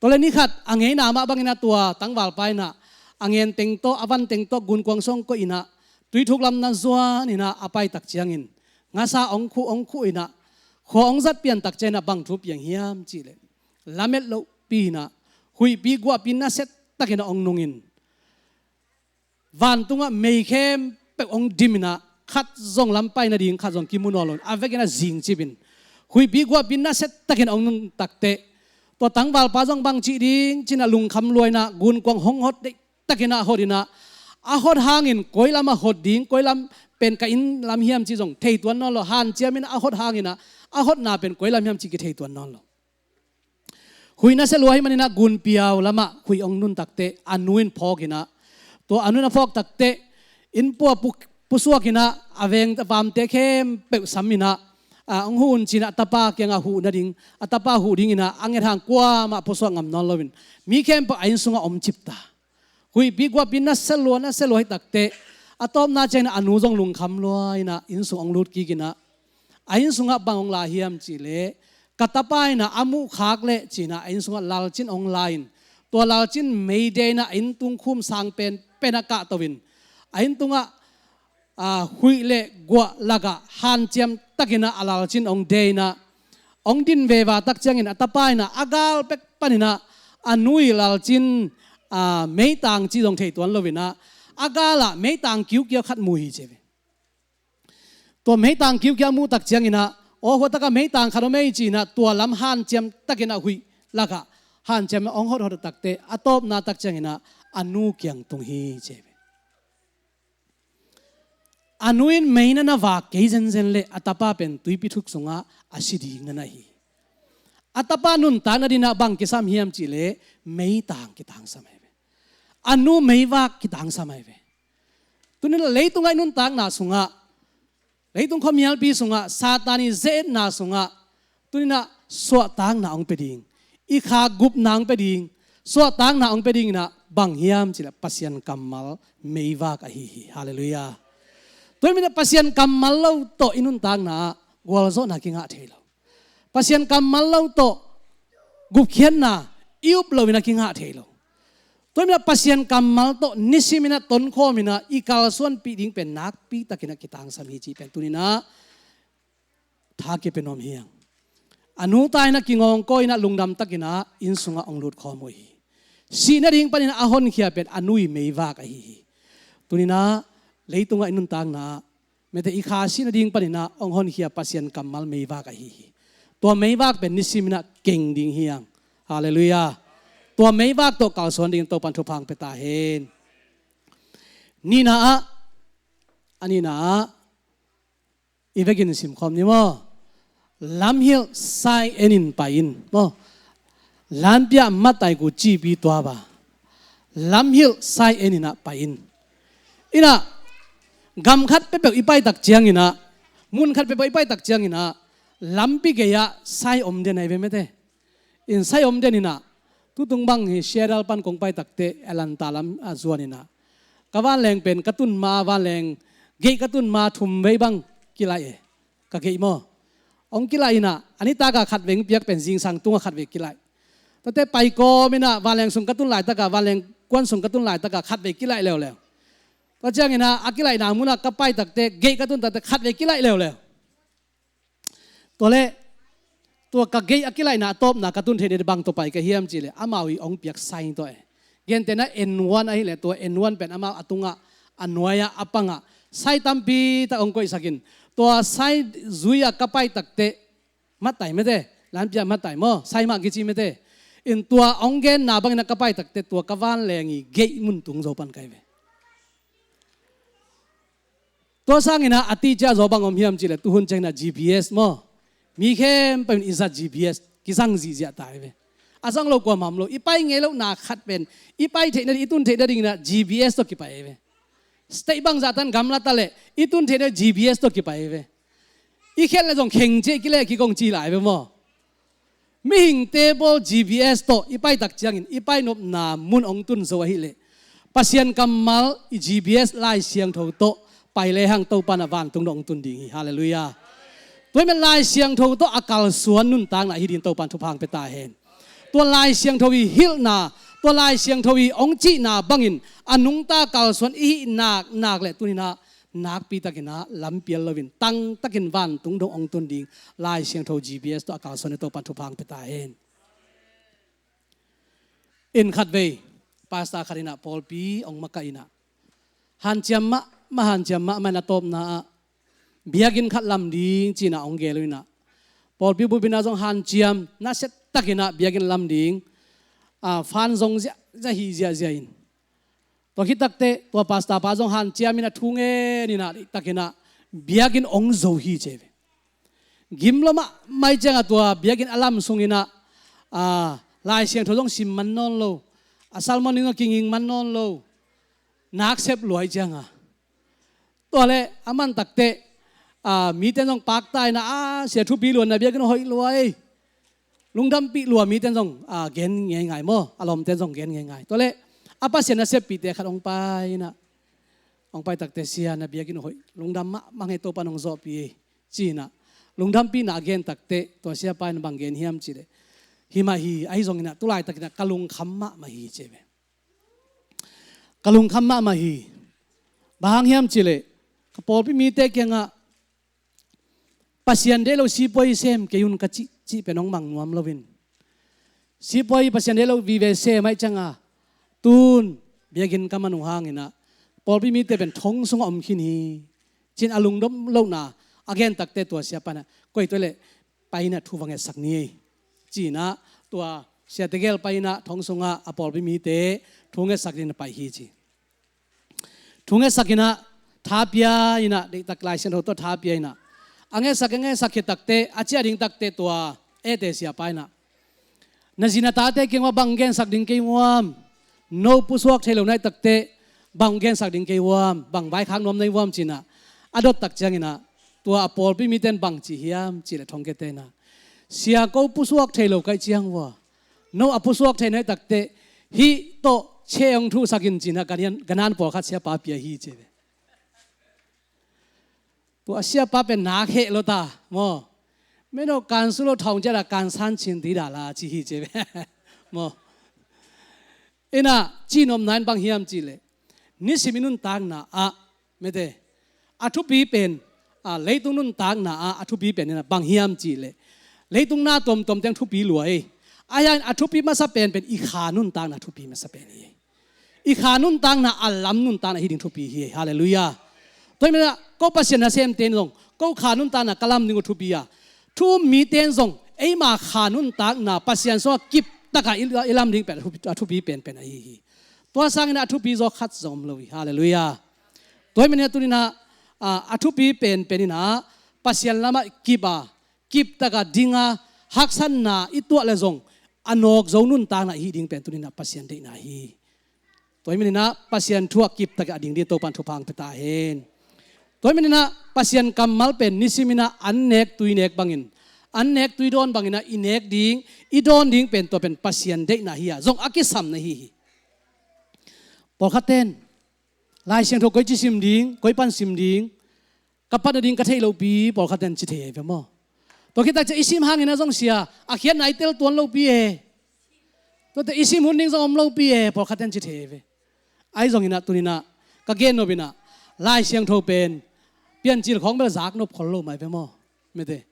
Tua leh ni khat a ngeina mah bangin ah tua tangvalpa in ah a ngen teng tawh, a van teng tawh gunkuang sung koih in ah tuithuk lam na zuan in ah a pai tak ciangin ngasa hong khuh, hong khuh in ah khua hong zat pian tak ciangin ah bang thu piang hiam cih leh lamet lohpi in ah huihpi guahpi nasia takin ah hong nung in vantungah mei khempeuh hong dim in ah khat zong lam pai nading khat zong kimu nawn lo in a vekin ah zingcip in huihpi guahpi nasia takin hong nung takteh, tua tangvalpa zong bang cih ding ci in ah lungkham lua in ah gunkuang hong hot deih takin ah hot in ah, a hot hangin koi lam a hot ding, koi lam pen ka inn lam hiam cih zong thei tuan nawn lo. Hanciam in ah a hot hangin ah a hotna pen koi lam hiam cih kithei tuan nawn lo. Huih nasia lua ahih manin ah gunpiau lamah huih hong nun takteh a nu in phawk in ah, tua a nu in a phawk takteh inn pua pu-, pusuak in ah a veng a vamte khempeuh sam in ah, a, hong huh un ci in ah a tapa kiangah huh nading, a tapa huh ding in ah a nget hang kuamah pusuak ngam nawn lo in mi khempeuh a inn sungah om cip ta. Huihpi guahpi nasia lua, nasia lua hi takteh a tawpna ciangin ah a nu zong lungkham lua in ah inn sung hong lut kik in ah, a inn sungah bang hong la hiam cih leh, ka tapa in ah a muh khak leh ci in ah a inn sungah lalcin hong la in, tua lalcin mei dia in ah a inn tungkhum sang pen pen a kahto in a inn tungah, ah, huih le guah lakah hanciam takin ah a lalcin hong de in ah, hong din veva tak ciangin a tapa in ah a gal pek panin ah a nu ii lalcin, ah, meitang cih zong thei tuan lo in ah, a gal ah meitang kiukiau khat mu hi ci ve. Tua meitang kiukiau a muh tak ciangin ah, aw, hua takah meitang khat om ei ci in ah, tua lam hanciam takin ah huih lakah hanciam hong hothot takteh a tawpna tak ciangin ah a nu kiang tung hi ci ve. A nu in mei na na vak kei zenzen leh a tapa pen tuipi thuk sungah a si ding na na hi. A tapa nuntakna ding ah bang kisam hiam cih leh meitang kitangsam hi ve. A nu meivak kitangsam hi ve. Tuni in ah leitungah i nuntakna sungah, leitung khuamialpi sungah, Satan ii ze-etna sungah, tuni in ah suahtakna hong pia ding, i kha gupna hong pia ding, suahtakna hong pia ding in ah bang hiam cih leh Pasian kammal meivak ahi hi. Halleluiah. Tua ahih manin ah Pasian kammal lo tawh i nuntakna ah gualzawhna kingah thei lo. Pasian kammal lo tawh gupkhiatna i up loh in ah kingah thei lo. Tua ahih manin ah Pasian kammal tawh nisim in ah tonkhawm in ah i kalsuanpih ding pen nakpi takin ah kitangsam hi cih pen tuni in ah tha kipia nuam hi hang. A nu ta in ah kingawngkawi in ah lungdam takin ah inn sungah hong lutkhawm uh hi. Sih nading panin ah a honkhia pen a nu ii meivak ahi hi. Tuni in ah leitungah i nuntakna ah, mete, i kha sih nading panin ah hong honkhia Pasian kammal meivak ahi hi. Tua meivak pen nisim in ah keng ding hi hang. Halleluiah. Tua meivak tawh kalsuan dingin Topa'n thupha hong pia ta hen. Nihna ah, a nihna ah, i vekin simkhawm ni maw. Lamhilh sai en in pai in maw. Lampiah matai gu cipi tua ba. Lamhilh sai en in ah pai in. In ah, gam khat peuhpeuh i pai tak ciangin ah, mun khat peuhpeuh i pai tak ciangin ah, lampi gei ah sai om den ahi ve mete. In sai om den in ah, tutung bang hi Seattle pan kong pai takteh Atlanta lam a zuan in ah, ka vanleng pen ka tun ma, vanleng gate ka tun ma thum vei bang kilaih e. Ka gate maw, hong kilaih in ah, a nitak a khat vei hong piak pen zingsang tungah khat vei kilaih. Tuate pai kawm in ah, vanleng sung ka tun laitak a, vanleng kuan sung ka tun laitak a khat vei kilaih leuleu. Tua ciangin ah, a kilaihna mun ah ka pai takteh, gate ka tun takteh khat vei kilaih leuleu. Tua leh, tua ka gate a kilaihna a tawpna ka tun theih nading bang tawh pai ka hiam cih leh, amau ii hong piak sai tawh e. Gentehna N one ahih leh, tua N one pen amau a tungah, a nuai ah, a pang ah sai tampi tak hong koihsak in, tua sai zui a ka pai takteh, matai mete, lampiah matai maw, sai mah kici mete. In tua hong genna bangin a ka pai takteh, tua ka vanleng ii gate mun tung zo pan ka hi ve. Tua sangin ah, a teacher zaw bang om hiam cih leh, tuhun ciangin ah G P S maw, mi khempeuh in i zat G P S kizang zihziah ta hi ve. A zang lo kuamah om lo. I pai ngei lohna khat pen, i pai theih nading, i tun theih nadingin ah G P S tawh kipai hi ve. State bangzah tan gamla ta leh, i tun theih nading G P S tawh kipai hi ve. I khelh leh zong kheng ciah, i kileh kik hong ci lai ve maw. Mihingte bawl G P S tawh i pai tak ciangin, i pai nopna mun hong tun zo ahih leh, Pasian kammal i G P S Lai Siangtho tawh pai lehang Topa'n ah vantung dong hong tun ding hi. Halleluiah. Tua ahih manin Lai Siangtho tawh a kalsuan nuntakna hi dingin Topa'n thupha hong pia ta hen. Tua Lai Siangtho ii hilhna, tua Lai Siangtho ii hong cihna bangin a nungta kalsuan i hih nak nak leh tuni in ah nakpi takin ah lampial loin, tangtakin vantung dong hong tun ding Lai Siangtho G P S tawh a kalsuan dingin Topa'n thupha hong pia ta hen. In khatvei, pastor khat in ah pawlpi hong makaih in ah, hanciam mahmah, hanciam mahmah in, a tawpna ah biakinn khat lam ding ci-in ah hong gel uh in ah, pawlpi bup in ah zong hanciam nasia takin ah biakinn lam ding, ah, fan zong ziahziah, hi ziahziah in. Tua khit takteh, tua pastor pa zong hanciam in ah, thu ngen in ah, takin ah biakinn hong zo hi ci ve. Gim lua mahmah ciangah tua biakinn a lam sungin ah, ah, Lai Siangtho zong sim man nawn lo, a sermon ding zong kinging man nawn lo, nak sep lua hi ciangah. Tua leh a man takteh, ah, mite zong pakta in ah, ah, sia thupi lua, na biakinn hoih lua ei, lungdampih lua, mite zong, ah, gen ngeingai maw, a lawmte zong gen ngeingai. Tua leh a Pasian a seppihte khat hong pai in ah, hong pai takteh, sia, na biakinn hoih, lungdam mahmah ing ei, Topa'n hong zawhpih ei, ci-in ah lungdampihna a gen takteh, tua siapa in bang gen hiam cih leh, hi mah hi, ahi zongin ah tu laitakin ah ka lungkham mahmah hi ci ve. Ka lungkham mahmah hi. Bang hang hiam cihleh, ka pawlpi mite kiangah Pasian deih lo sipuai sem kei un ka cih, cih pen hong mang nuam loin, sipuai Pasian deih lo vive sem ahih cianga tun biakinn ka man uh hanginah pawlpi mite pen thong sungah om khin hi, ci-in a lungdam lohna a gen takteh tua siapa inah, koi tua leh pai inah thu va ngetsak ni, ci-inah tua sia tegel pai inah thong sungah a pawlpi mite thu ngetsak dingin a pai hi ci. Thu ngetsak inah, tha pia inah, deihtak Lai Siangtho tawh tha pia inah, a ngetsak, a ngetsak khit takteh, a ciah ding takteh tua ete siapa inah, na zi na tate kiangah bang gensak ding kei uam, no pusuak thei lo na hih takteh bang gensak ding kei uam, bang vaikhak nuam na hi uam, ci-inah a dot tak cianginah, tua a pawlpi mite in bang ci hiam cihleh, thongkiate inah, sia, ko pusuak thei lo ka hih ciang ua, no a pusuak thei na hih takteh hih tawh che hong thuhsak in, ci-inah ka nian, ka nan pawlkhat siapa pia hi ci ve. Tua siapa pen nak heh lo ta maw. Meno kansu lo thawng ciat a kansan chin ti dala ci hi ci ve maw. Inah ci nopna in bang hiam cihleh, nisim i nuntakna ah, mete, a thupi pen, a, leitung nuntakna ah a thupi pen inah bang hiam cihleh, leitung na tuamtuam teng thupi lua ei. Ahi hangin a thupi masa pen pen i kha nuntakna thupi masa pen hi. I kha nuntakna a lam nuntakna hi ding thupi hi. Halleluiah. Tua hi maninah ko Pasian nasemte in zong ko kha nuntakna ka lam ding uh thupi a, thu um mite in zong eima kha nuntakna Pasian sungah kiptakah i, i lam ding pen a thupi, a thupi penpen ahi hi. Tua sanginah a thupi zaw khat zong om lo hi. Halleluiah. Tua hi maninah tuninah, a, a thupi penpen inah Pasian lamah kip a, kiptakah dinga, haksatna i tuah le zong a nawk zo nuntakna i hih ding pen tuninah Pasian deihna hi. Tua hi maninah Pasian thu ah kiptakah a ding ding Topan thupha hong pia ta hen. Tua hi maninah Pasian kammal pen nisiminah an nek tui nek bangin, an nek tui dawn banginah i nek ding, i dawn ding pen tua pen Pasian deihna hi a, zong a kisam na hi hi. Pawlkhatte in Lai Siangtho koi ci sim ding, koi pan sim ding, ka pan nading ka theih lopi, pawlkhatte in ci thei ahi ve maw. Tua khit tak ciang i sim hanginah zong sia, a khiatna i tel tuan lopi e. Tuate i sim hun ding zong om lopi e, pawlkhatte in ci thei ahi ve. Ahi zonginah tuninah ka gen nopinah Lai Siangtho pen Piancil khawng bel zak nop khol lo mah ahi ve maw. Mete.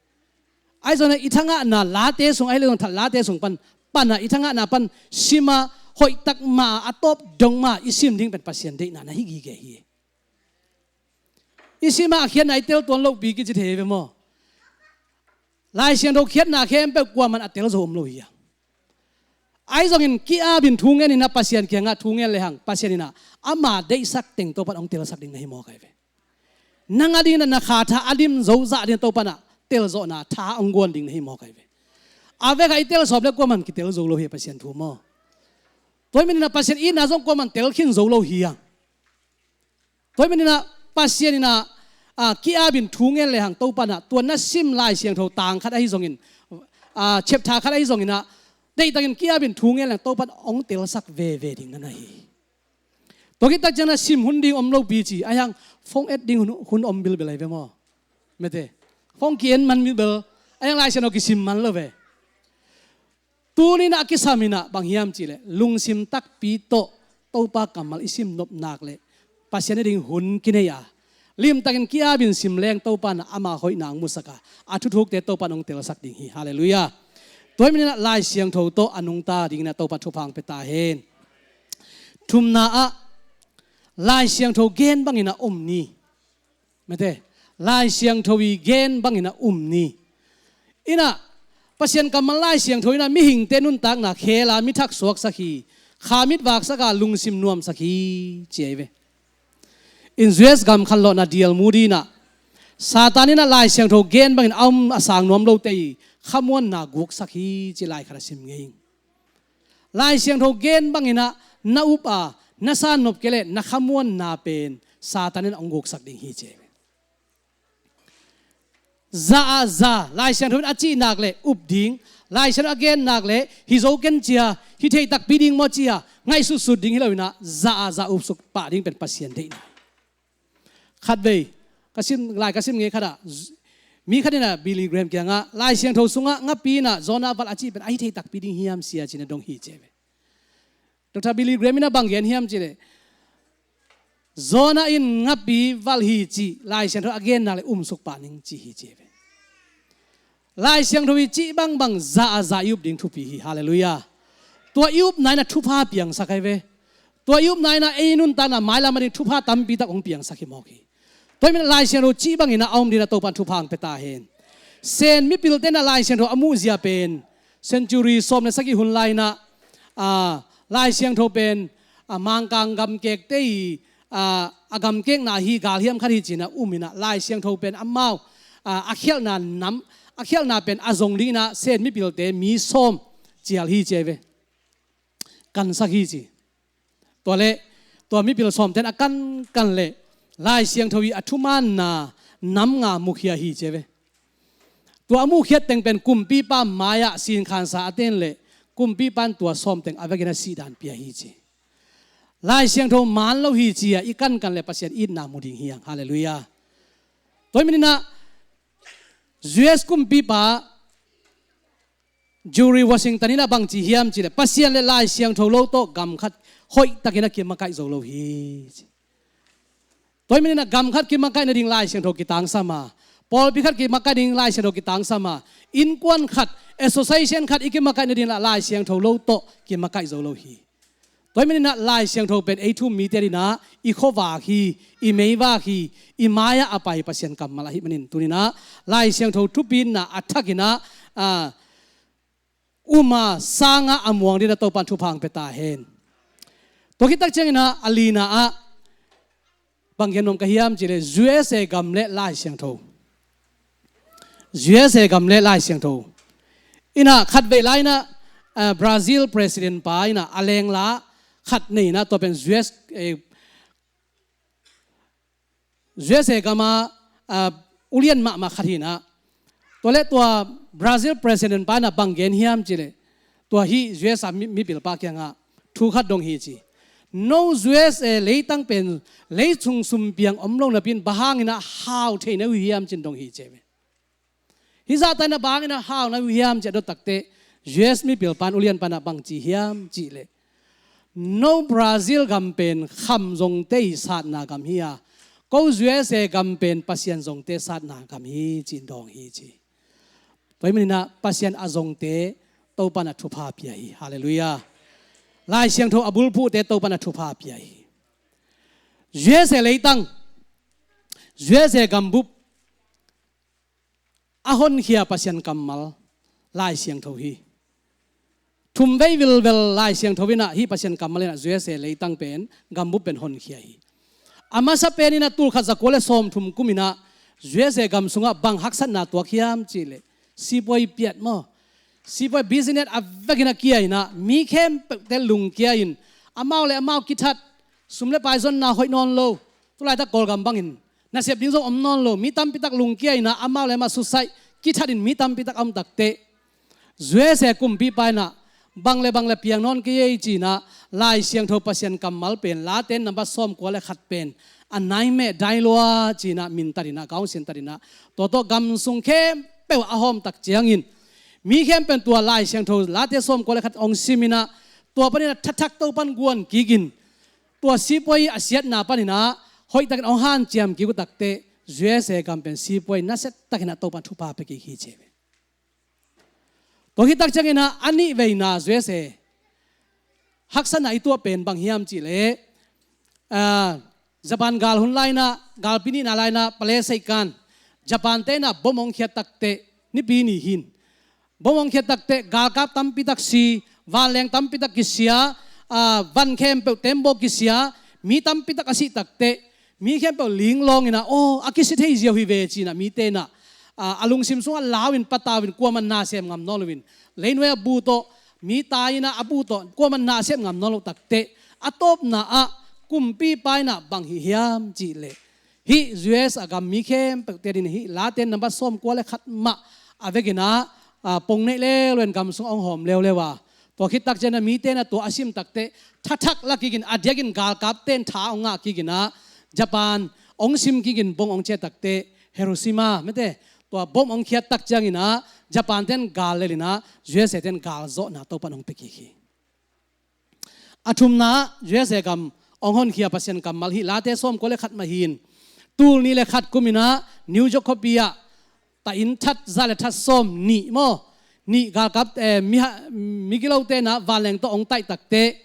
Ahi zonginah i thangahna late sung, ahi le zong that late sung pan, panah i thangahna pan sima hoihtak mah a tawp dong mah i sim ding pen Pasian deihna na hi gige hi. I simah a khiatna i tel tuan lopi kici thei ve maw. Lai Siangtho khiatna khempeuh kuaman a tel zo om lo hi a. Ahi zongin ki-apin thu ngen inah Pasian kiangah thu ngen lehang Pasian inah ama deihsak teng Topan hong telsak ding na hi mawk ahi ve. Nang a dingin na kha tha a lim zo zah ding Topan ah telzawhna tha hong guan ding na hi mawk ahi ve. A vekah i tel sawm le kuaman kitel zo lo hi a Pasian thu maw. Tua hi maninah Pasian itna zong kuaman tel khin zo lo hi a. Tua hi maninah Pasian inah, a, ki-apin thu ngen lehang Topan ah tua na sim Lai Siangtho tang khat ahi zongin, a, chapter khat ahi zonginah deihtakin ki-apin thu ngen lehang Topan hong telsak veve ding na na hi. Tua khit tak ciang na sim hun ding om lopi ci, ahi hang phone et ding hun, hun om bilbel ahi ve maw. Mete. Phone ki-en man bilbel, ahi hang Lai Siangtho kisim man lo ve. Tuninah a kisam inah bang hiam cihleh, lungsim takpi tawh Topa kammal i sim nop nak leh Pasian i ding hun kinei a, limtakin ki-apin sim leng Topa inah ama hoihna hong musak a, a thuthukte Topa in hong telsak ding hi. Halleluiah. Tua hi maninah Lai Siangtho tawh a nungta dinginah Topa thupha hong pia ta hen. Thumna ah Lai Siangtho gen bangin a um ni. Mete, Lai Siangtho i gen bangin a um ni. Inah Pasian kammal Lai Siangtho inah mihingte nuntakna khel a mi thak suaksak hi, kha mit vaksak a lungsim nuamsak hi, ci ahi ve. In U S gam khanlawhna dial mu dinah Satan inah Lai Siangtho gen bangin a um a sang nuam lote i khamuanna guksak hi, ci lai khat a sim ngei ing. Lai Siangtho gen banginah na up a na san nop kei leh na khamuanna pen Satan in hong guksak ding hi, ci. Za a za, Lai Siangtho in a cih nak leh up ding, Lai Siangtho a gen nak leh hi zo ken cia, hi thei takpi ding maw cia ngaihsutsut ding hi loinah za a za upsuk pah ding pen Pasian deihna. Khatvei ka sim, lai ka sim ngei khatah mi khat inah Billy Graham kiangah Lai Siangtho sungah ngapi inah Jonah val a cih pen ahi thei takpi ding hiam sia, ci-in a dong hi, ci ve. Doctor Billy Graham inah bang gen hiam cih leh, Jonah in ngapi valh hi cih Lai Siangtho a genna le umsuk pah ning ci hi ci ve. Lai Siangtho i cih bangbang za a za i up ding thupi hi. Halleluiah. Tua i upna in a thupha piangsak ahi ve. Tua i upna in a ei nuntakna mailam a ding thupha tampi tak hong piangsak hi mawk hi. Tua hi manin Lai Siangtho cih bangin a om dingin a Topan thupha hong pia ta hen. Sen mipilte in a Lai Siangtho a muhzia pen century sawm le sagih hun lai-in a, a, Lai Siangtho pen, a, Mangkang gamkekte i, a, a gamkekna hi, galhiam khat hi ci-in a um in a, Lai Siangtho pen amau, a, a khialhna nam, a khialhna pen a zong dingin a Sen mipilte mi sawm cial hi ci ahi ve. Kansak hi ci. Tua leh tua mipil sawmte'n a kankan leh Lai Siangtho i a thumaanna nam nga mukhia hi ci ahi ve. Tua a mukhiat teng pen kumpipa mai-ah sinkhansa a ten leh kumpipa'n tua sawm teng a vekin a sihdan pia hi ci. Lai Siangtho maan lo hi ci-a i kankan leh Pasian itna mu ding hi hang. Halleluiah. Tua hi manin a U S kumpipa Grover Washington in a bang ci hiam cih leh Pasian le Lai Siangtho lo tawh gam khat hoihtakin a kimakaih zo lo hi ci. Tua hi manin a gam khat kimakaih nading Lai Siangtho kitangsam a, pawlpi khat kimakaih nading Lai Siangtho kitangsam a, innkuan khat, association khat i kimakaih nading Lai Siangtho lo tawh kimakaih zo lo hi. Tua hi manin a Lai Siangtho pen ei thu-um mite adingin a i khuavak hi, i meivak hi, i mai-ah a pai Pasian kammal ahih manin tuni-in a Lai Siangtho thupi-in a a thakin a, a, um a, sang a, a muang dingin a Topan thupha hong pia ta hen. Tua khit tak ciangin a, a lina ah bang gen nuam ka hiam cih leh U S A gam le Lai Siangtho. U S A gam le Lai Siangtho. In a khatvei lai-in a, a, Brazil president pa in a a lengla khat nei in a tua pen U S, eh, U S A gam a, a, ulian mahmah khat hi in a. Tua leh tua Brazil president pa in a bang gen hiam cih leh tua hih U S A mi, mipil pa kiangah thu khat dong hi ci. No U S A leitang pen leisung sumpiang om lo napi-in bang hangin a hau thei na uh hiam ci-in dong hi ci ve. Hih zahta-in a bang hangin a hau na uh hiam ci-a dot takteh U S mipil pa'n ulian pa'n a bang ci hiam cih leh no Brazil gam pen kham zongte i satna gam hi a, ko U S A gam pen Pasian zongte satna gam hi ci-in dawng hi ci. Tua hi manin a Pasian a zongte Topan a thupha pia hi. Halleluiah. Lai Siangtho a bulphuhte Topan a thupha pia hi. U S A leitang, U S A gambup a honkhia Pasian kammal Lai Siangtho hi. Thumvei vilvel Lai Siangtho in a hih Pasian kammal in a U S A leitang pen gambup pen honkhia hi. A masa pen in a tul khat za kua le sawmthum kum in a U S A gam sungah bang haksatna tuak hiam cih leh sipuai piat maw, sipuai business a vekin a kia in a mi khempeuhte lungkia in amau le amau kithat, sum le pai zonna hoih nawn lo, tulaitak Kawlgam bangin nasep ding zong om nawn lo, mi tampi tak lungkia in a amau le amau suicide kithat in mi tampi tak a om takteh U S A kumpipa in a bang le bang le piang nawn kei ei ci-in a Lai Siangtho Pasian kammal pen Late nambat sawmkua le khat pen a nai meh dai lua ci-in a mintat in a, kaungsintat in a, tua tawh gam sung khempeuh a hawm tak ciangin mi khempeuh in tua Lai Siangtho Late sawmkua le khat hong sim in a, tua panin a thathak Topan guan kik in, tua sipuai a siatna panin a hoihtakin hong hanciam kik uh takteh U S A gam pen sipuai nasia takin a Topan thupha pia kik hi ci ve. Tua khit tak ciangin a a nihveina U S A haksatna i tuah pen bang hiam cih leh, a, Japan gal hun lai-in a, galpi nihna lai-in a pale seikan Japan-te in a bom hong khiat takteh, nipi ni hi in, bom hong khiat takteh galkap tampi tak si, vanleng tampi tak kisia, a, van khempeuh tembaw kisia, mi tampi tak a sih takteh mi khempeuh linglawng in a, aw, a kisi thei ziau hi ve ci-in a mite in a, a, a lungsim sungah lau in patau in kuaman na sem ngam nawn lo in, leinuai a bu tawh, mi tai in a a bu tawh kuaman na sem ngam nawn lo takteh, a tawpna ah kumpipa in a bang hih hiam cih leh hih U S A gam mi khempeuhte adingin hih Late nambat sawmkua le khat mah a vekin a, a, pong neih leuleu in gam sung hong hawm leuleu a, tua khit tak ciangin a mite in a tua a sim takteh thathak la kik in, a diakin galkapte in tha hong ngah kik in a, Japan hong sim kik in bom hong ciah takteh Hiroshima mete tua bom hong khiat tak ciangin a Japan-te in gal lel in a, U S A-te in gal zawhna Topan hong pia kik hi. A thumna ah U S A gam hong honkhia Pasian kammal hi. Late sawmkua le khat mah hi-in, tul nih le khat kum inah New York khuapi ah ta inn that za le that sawm nih maw, nih galkap, eh, mi ha-, migilote inah vanleng tawh hong taih takteh,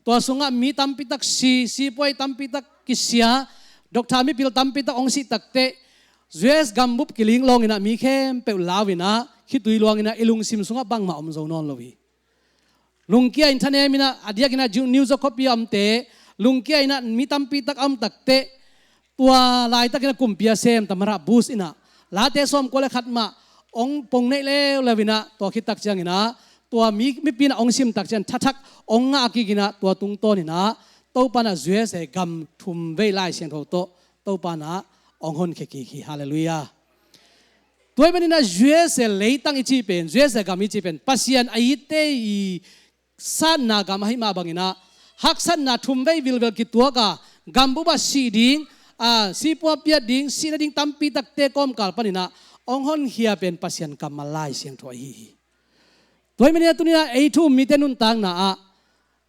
tua sungah mi tampi tak si, sipuai tampi tak kisia, doctor mipil tampi tak hong sih takteh, U S gambup kiling lawng inah mi khempeuh lau inah khitui luang inah i lungsim sungah bangmah om zo nawn lo hi. Lungkia in thanem inah, a diak inah Ju-, New York khuapi a omte, lungkia inah mi tampi tak a om takteh, tua laitak inah kumpi a sem Tamara Bush inah Late sawmkua le khat mah hong pong neih leuleu inah, tua khit tak ciang inah, tua mi, mipi inah hong sim tak ciang thathak hong ngah kik inah, tua tungtawn inah Topa inah U S A gam thum vei Lai Siangtho tawh Topa inah hong honkhia kik hi. Halleluiah. Tua ahih manin ah U S A leitang i cih pen, U S A gam i cih pen Pasian a itte i satna gam ahih mah bangin ah, haksatna thum vei vilvel kituak a, gambup ah sih ding, a, sipua piat ding, sih nading tampi takte kawmkal panin ah hong honkhia pen Pasian kammal Lai Siangtho ahi hi. Tua ahih manin ah tuni-in ah ei thu um mite nuntakna ah,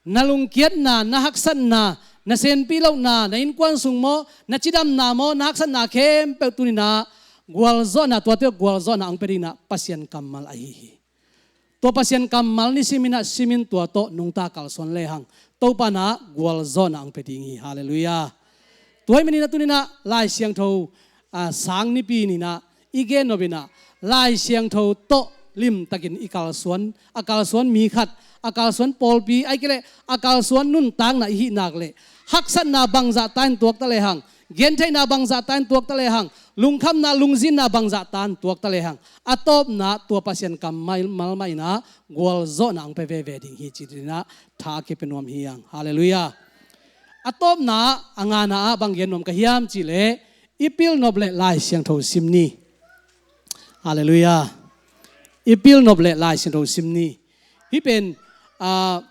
na lungkiatna, na haksatna, na senpih lohna, na innkuan sung maw, na cidamna maw, na haksatna khempeuh tuni-in ah gualzawhna, tuate gualzawhna hong pia dingin ah Pasian kammal ahi hi. Tua Pasian kammal nisimin ah simin tua tawh nungta kalsuan lehang, Topa in ah gualzawhna hong pia ding hi. Halleluiah. Tua ahih manin ah tuni-in ah Lai Siangtho, a, sang nipi ni-in ah i gen nop in ah, Lai Siangtho tawh limtakin i kalsuan, a kalsuan mi khat, a kalsuan pawlpi, ahih kei leh a kalsuan nuntakna i hih nak leh, haksatna bangzahta in tuakta lehang, gentheihna bangzahta in tuakta lehang, lungkhamna, lungzinna bangzahta in tuakta lehang, a tawpna tua Pasian kammal mah in ah gualzawhna hong pia veve ding hi, ci-in ah tha kipia nuam hi hang. Halleluiah. A tawpna, a ngana ah bang gen nuam ka hiam cih leh, i pilnop leh Lai Siangtho sim ni. Halleluiah. I pilnop leh Lai Siangtho sim ni. Hih pen, a,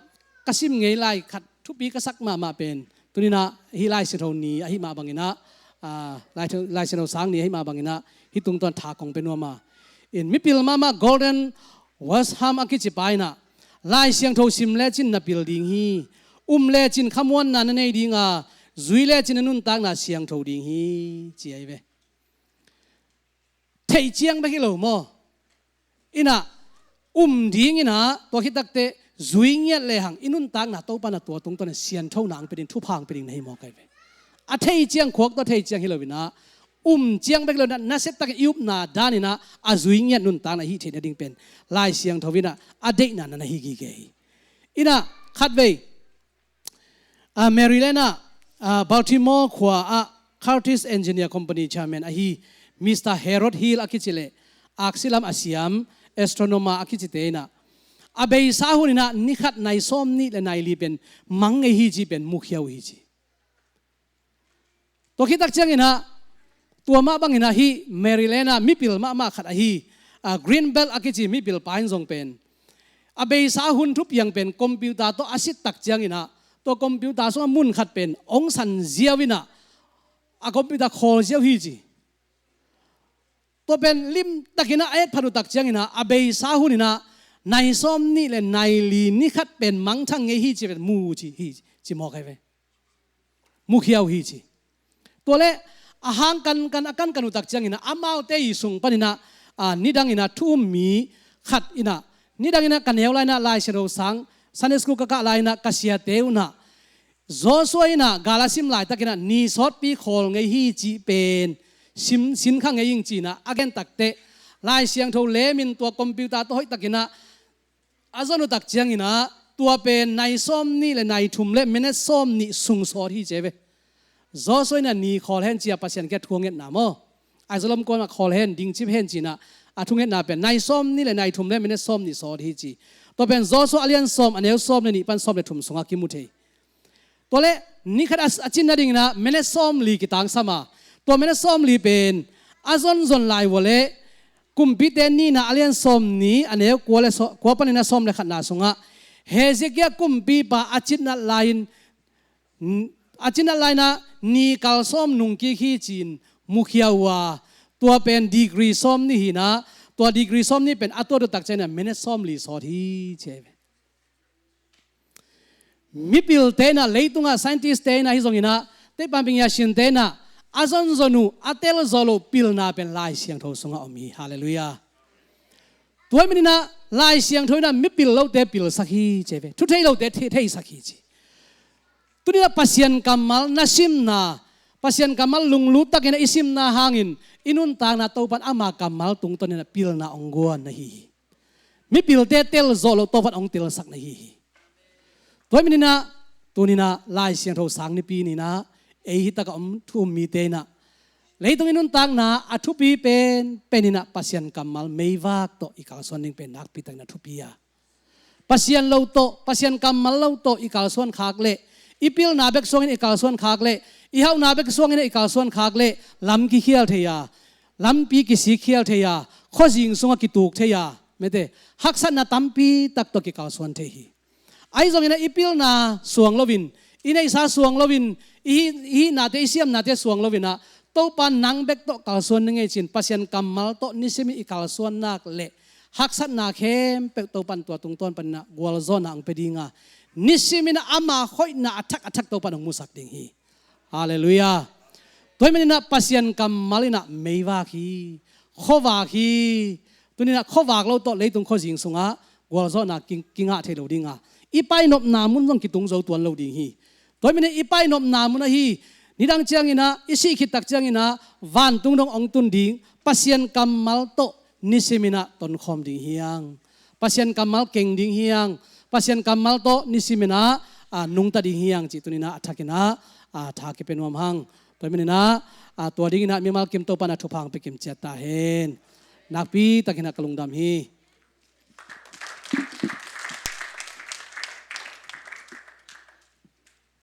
ka sim ngei lai khat thupi ka sak mahmah pen, tuni-in ah hih Lai Siangtho ni ahih mah bangin ah, a, Lai, Lai Siangtho sang ni ahih mah bangin ah, hih tungtawn tha kong pia nuam a. In mipil mahmah Gordon Wenham a kici pa in ah, Lai Siangtho sim lecin na pil ding hi. Um lecin khamuanna na nei ding a, zui lecin na nuntakna siangtho ding hi, ci ahi ve. Theih ciang bek hi lo maw? In ah, um dingin ah, tua khit takteh, zui ngiat lehang, i nuntakna Topa in ah tua tungtawn in sianthona hong pia ding, thupha hong pia ding na hi mawk ahi ve. A theih ciang khuak tawh theih ciang hi lo in ah, um ciang bek hi lo in ah, nasia takin i upna danin ah, a zui ngiat nuntakna i hih theih nading pen Lai Siangtho in ah a deihna na na hi gige hi. In ah, khatvei, a, Maryland ah, a, Baltimore khua ah Curtis Engineer Company Chairman ahi Mister Harold Hill a kici leh, aksi lam a siam, astronomer a kicite in ah, a beisa hun in ah ni khat nai sawm nih le nai li pen mang ngei hi ci pen mukhia uh hi ci. Tua khit tak ciangin ah, tua mah bangin ah hih Maryland ah mipil mahmah khat ahi, a, Greenblatt a kici mipil pa in zong pen, a beisa hun thupiang pen computer tawh a sit tak ciangin ah, tua computer sungah mun khat pen hong san ziau in ah, a computer khawl ziau hi ci. Tua pen limtakin ah a etphat uh tak ciangin ah, a beisa hun in ah nai sawm nih le nai li ni khat pen mangthang ngei hi ci pen mu uh ci hi, ci mawk ahi ve. Mukhia uh hi ci. Tua leh a hang kankan, a kankan uh tak ciangin ah, amaute i sung panin ah, a, nidangin ah thu um mi khat in ah, nidangin ah ka neu lai-in ah Lai Siangtho sang, Sunday school ka kah lai-in ah ka siate un ah, Joshua in ah gal a sim laitakin ah ni sawtpi khawl ngei hi cih pen sim, sinkha ngei ing ci-in ah a gen takteh, Lai Siangtho lemin tua computer tawh hoih takin ah a zon uh tak ciangin ah, tua pen nai sawm nih le nai thum le minute sawm nih sung sawt hi ci ahi ve. Joshua in ah ni khawl hen ci-a Pasian kiang thu ngetna maw? Aizawl om kuamah khawl hen, dingcip hen ci-in ah a thungetna pen nai sawm nih le nai thum le minute sawm nih sawt hi ci. Tua pen Joshua a lian sawm, a neu sawm le nih pan sawm le thum sungah kimu thei. Tua leh ni khat a, a cin nadingin ah minute sawm li kitangsam a, tua minute sawm li pen a zonzon lai uh leh Kumpite nihna a lian sawm nih, a neu kua le saw-, kua panin ah sawm le khatna sungah Hezekiah kumpipa a citnat lai-in, a citnat lai-in ah ni kal sawm nungkik hi ci-in mukhia uh a, tua pen degree sawm nih hi-in ah, tua degree sawm nih pen a tuat uh tak ciangin ah minute sawm li sawt hi ci ahi ve. Mipilte in ah, leitungah scientist te in ah, hi zongin ah, teipanping yasin te in ah, a zonzon uh, a telzawh loh pilna pen Lai Siangtho sungah om hi. Halleluiah. Tua ahih manin ah Lai Siangtho in ah mipil lote pilsak hi ci ve. Thu thei lote thei, theisak hi ci. Tuni in ah Pasian kammal na simna, Pasian kammal lunglut takin ah i simna hangin i nuntakna Topa'n ama kammal tungtawnin ah pilna hong guan na hi hi. Mipilte telzawh loh Topa'n hong telsak na hi hi. Tua ahih manin ah, tuni in ah Lai Siangtho sang nipi ni in ah, ei hi takah om thu um mite in ah, leitung i nuntakna a thupi pen, pen in ah Pasian kammal meivak tawh i kalsuan ding pen nakpi takin a thupi a. Pasian lo tawh, Pasian kammal lo tawh i kalsuan khak leh, i pilna bek suangin i kalsuan khak leh, i hauhna bek suangin i kalsuan khak leh, lam kikhial thei a, lampi kisikkhial thei a, khuazing sungah kituk thei a, mete, haksatna tampi tak tawh kikalsuan thei hi. Ahi zongin ah i pilna suang loin, i neihsa suang loin, i hi, i hihnate, i siamnate suang loin ah, Topa nang bek tawh kalsuan ning ei ci-in Pasian kammal tawh nisimin i kalsuan nak leh, haksatna khempeuh Topa'n tua tungtawn panin ah gualzawhna hong pia ding a, nisimin ah ama hoihna a thak a thak Topa'n hong musak ding hi. Halleluiah. Tua ahih manin ah Pasian kammal in ah meivak hi, khuavak hi. Tuni in ah khuavak lo tawh leitung khuazing sungah gualzawhna ki, kingah thei lo ding a, i painopna mun zong kitung zo tuan lo ding hi. Tua ahih manin i painopna mun ahi, nidang ciangin ah, i sih khit tak ciangin ah, vantung dong hong tun ding Pasian kammal tawh nisimin ah tonkhawm ding hi hang. Pasian kammal keng ding hi hang. Pasian kammal tawh nisimin ah, a, nungta ding hi hang cih tuni in ah a thakin ah, a, tha kipia nuam hang. Tua ahih manin ah, a, tua dingin ah mimal kim Topa'n ah thupha hong pia kim ciat ta hen. Nakpi takin ah ka lungdam hi.